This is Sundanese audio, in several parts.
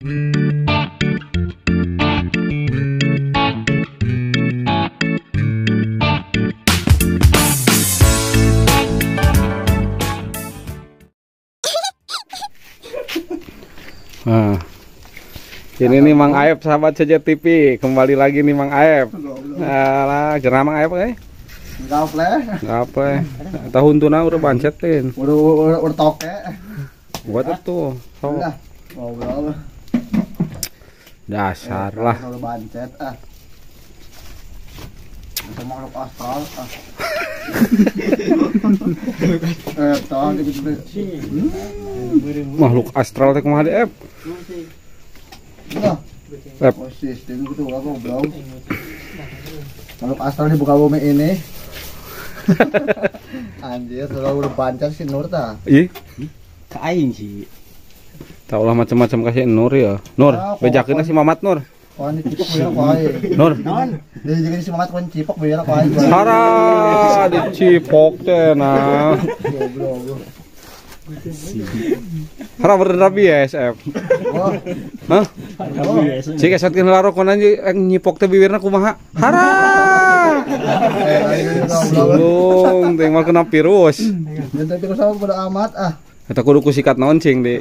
Nah, ini nih Mang Aep sahabat CJTV, kembali lagi nih Mang Aep. Alah, gerah Mang Aep euy. Gaple. Gaple. Tahun tuna udah bancetin. Udah toke. Buat itu. So. Ngobrol. Dasar lah. Udah bancet ah. Makhluk astral ah. Makhluk astral teh kumaha deui, Ep? Ep. Makhluk astral di buka bumi ini. Anjir, selalu udah bancat si Nur ta. Ih. Ka aing sih. Tau lah macam-macam kasih Nur ya. Nur, bejakeun si Mamat Nur. Nur. Jadi si Mamat kon cipok beura ku aing. Hara dicipok teh nah. Hara berabi ya SF. Hah? Cik esotkeun heula rokona nyipok teh bibirna kumaha? Hara. Sulung teh mah kena virus. Jangan virus sama bodo amat ah. Eta kudu ku sikat naon cing di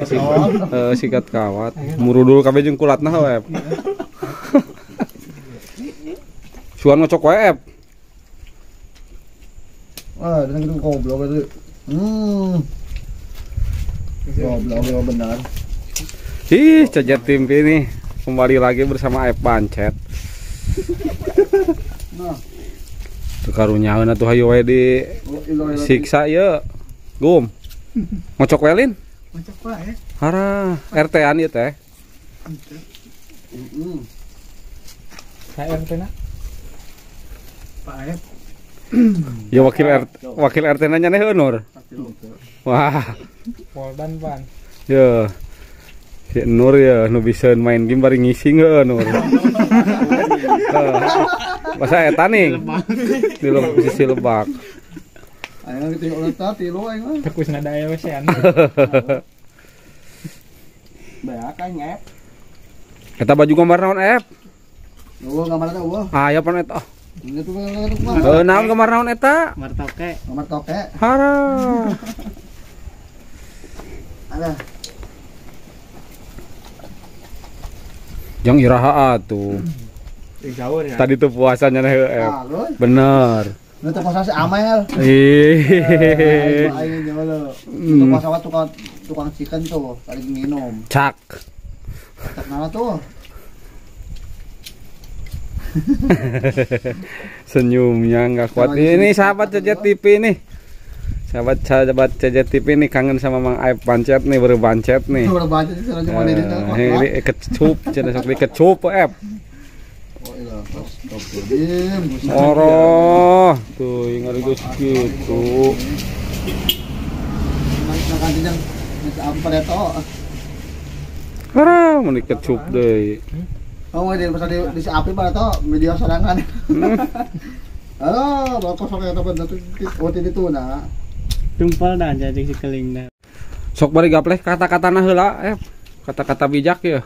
sikat kawat. Murudul kabeh jeung kulatna we. Suan ngocok wae. Wah, dan gitu goblok itu. Goblok benar. Ih, CJTV nih kembali lagi bersama Aep Bancet. Nah. Tuh karunyaeun atuh hayu wae di siksa ieu. Gum. Ngocok wae lin? Ngocok wae. Hara, RT-an ieu teh. Heeh. Saya RT na. Pak Aep. Ya wakil RT, wakil RT nanya nih Nur. Wah. Poldan pan. Ya. Si Nur ya nu bisa main game bari ngising heuh Nur. Masa eta nih. Di sisi lebak. Aing kitu ulah tilu aing mah. Tekus nada aya we sean. Bae aing Aep. Eta baju gambar naon Aep? Eueuh gambar teh eueuh. Aya pan eta. Heuh naon gambar naon eta? Gambar toke. Gambar toke. Hara. Ada. Jang iraha atuh. Tadi tuh puasanya nih Aep. Bener. Nu teu puasa si Amel. Ih. Aing teu puasa tukang chicken tuh, lagi minum. Cak. Cak mana tuh? Senyumnya nggak kuat. Ini sahabat CJTV nih. Sahabat CJTV nih kangen sama Mang Aep Bancet nih, baru bancet nih. Baru bancet ini kecup, cenah sok dikecup Aep. Oroh, tuh ingat itu segitu. Hara, mau dikecup deh. Oh, di di api pada to media sorangan. Halo, bapak sok eta bener tuh itu nah. Tumpal dah jadi si kelingna. Sok bari gapleh kata-katana heula, kata-kata bijak ya.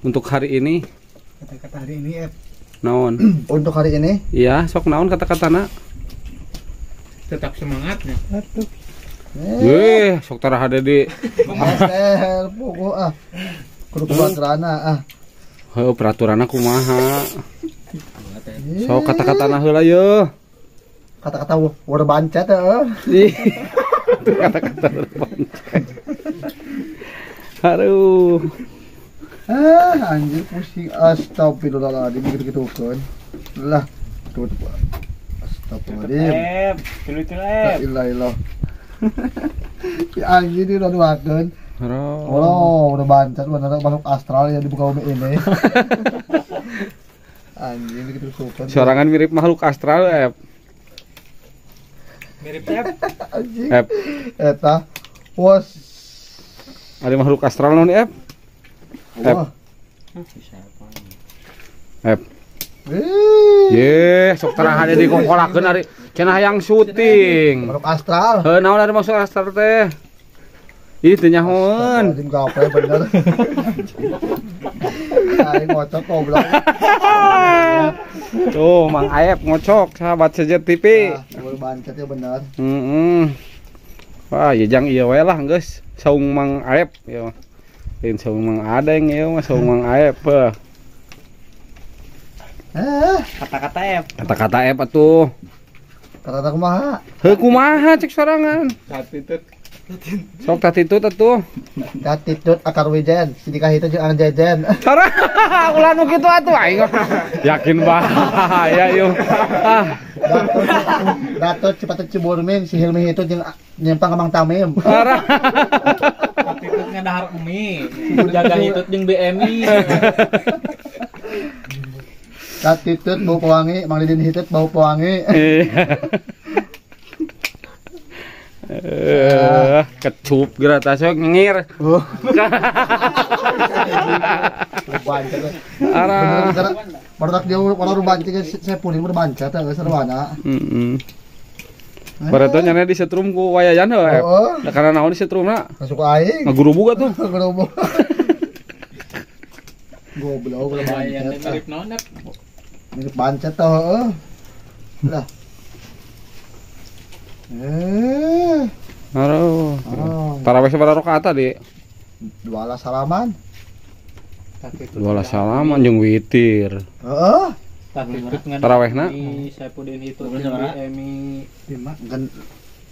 Untuk hari ini. Kata-kata hari ini, Ep. Naon? Untuk hari ini? Iya, sok naon kata-katana? Tetap semangat ya. Atuh. Weh, sok tara hade di. Pokok ah. Kudu peraturanna ah. Heuh, peraturanna kumaha? Sok kata-katana heula yeuh. Kata-kata war bancet heuh. Kata-kata war bancet. Aduh. Ah, anjir pusing. Astagfirullahaladzim gitu-gitu kan. Lah, tuh. Astagfirullahaladzim. Tilu-tilu. La ilaha illallah. Ya anjir ini udah duakeun. Oh, udah bancat bener masuk astral ya di buka bumi ini. Anjir gitu suka. Sorangan mirip makhluk astral, Ep. Mirip Ep. Anjing. Ep. Eta. Was. Ada makhluk astral non, Ep? Ep. Ep. Ye, sok terang ada di kongkolakeun ari cenah hayang syuting. Makhluk astral. Heuh, naon ari maksud astral teh? Ih teu nyahoeun. Anjing gape bener. Aing ngocok goblok. Tuh Mang Aep ngocok sahabat CJTV. Ah, bancet ya bener. Heeh. Wah, ya jang ieu we lah geus. Saung Mang Aep ieu mah. Lain saung Mang Adeng ieu mah saung Mang Aep. Kata-kata Aep. Kata-kata Aep atuh. Kata-kata kumaha? Heuh kumaha cek sorangan. Tatitut. Sok tatitut atuh. Tatitut akar wijen, si nikah itu jeung ang jejen. Tara, ulah nu kitu atuh aing. Yakin bahaya ieu. Ah. Datot Cipatut Ciburmin, si Hilmi itu jeung nyempang ka Mang Tamim. Tara. Tatitut ngadahar umi. Jaga hitut jeung BMI. Tatitut bau pewangi, Mang Didin hitut bau pewangi. Kecup geura tah sok nyengir. Arah. Barudak dia orang banci saya puling berbanca teh geus sarwana. Heeh. Bareto nyana disetrum ku wayayan heuh. Da kana naon disetrumna? Masuk aing. Ngagurubug atuh. Ngagurubug. Goblok ulah bancet. Mirip naon Ep? Mirip bancet teh heuh. Lah. Aduh. Tarawih sabaraha rakaat tadi? 12 salaman. 12 salaman jeung witir. Heeh. Tarawihna? Saepudin hitut jeung BMI 5 kan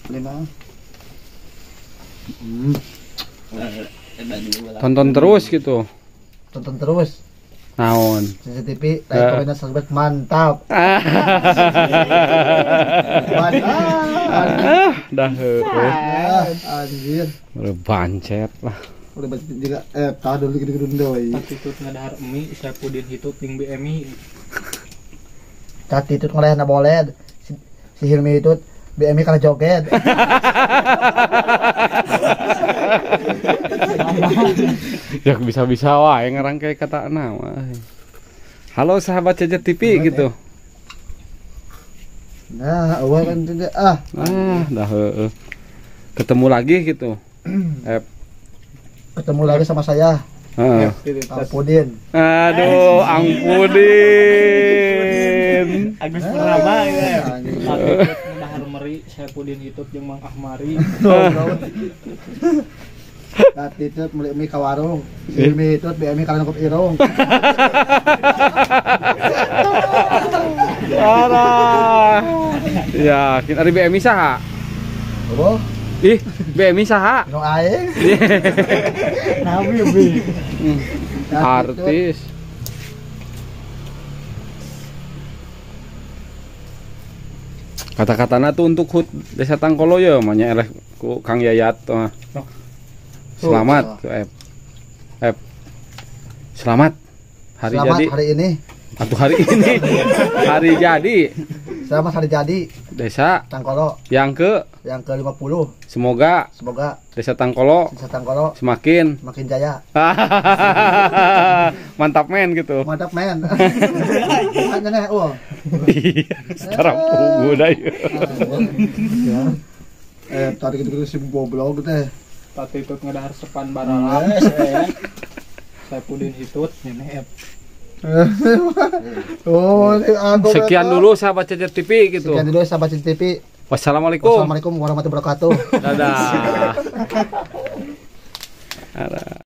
5. Tonton terus gitu. Tonton terus. Naon? CCTV, like, komen, subscribe, mantap. Mantap. Dah heueuh. Anjir. Udah bancet lah. Udah bancet juga tah dulu gitu-gitu deui. Tatitut ngadahar mie, Saepudin hitut jeung BMI. Tatitut ngalehna boled. Si Hilmi hitut BMI kana joget. Ya bisa-bisa wae ngarangkai kata nama. Halo sahabat CJTV gitu. Nah, awal kan tidak ah. Ah, dah heueuh. Ketemu lagi gitu. Ketemu lagi sama saya. Heeh. Ang Pudin. Aduh, Ang Pudin. Agus Purnama ya. Dahar meri Saepudin hitut jeung Mang Ahmari. Tatitut meuli mie ka warung, si mie hitut BMI kana nukup irung. Parah. Ya, kita ari BMI saha? Apa? Ih, BMI saha? Nu aing. Nabi bi. Artis. Kata-katana tuh untuk HUT Desa Tangkolo ya, manya eleh ku Kang Yayat mah. Selamat tuh Ep. Ep. Selamat hari Selamat jadi. hari ini. Atau hari ini. Hari jadi. Selamat hari jadi Desa Tangkolo yang ke 50. Semoga Desa Tangkolo semakin jaya. Mantap men gitu. Mantap men. Hanya nih, oh. Iya, setara pugu dah. Tadi gitu-gitu si goblok teh. Tatitut ngadahar sepan baralap. Saepudin hitut nene Ep. Oh, sekian dulu sahabat CJTV gitu. Sekian dulu sahabat CJTV. Wassalamualaikum. Wassalamualaikum warahmatullahi wabarakatuh. Dadah.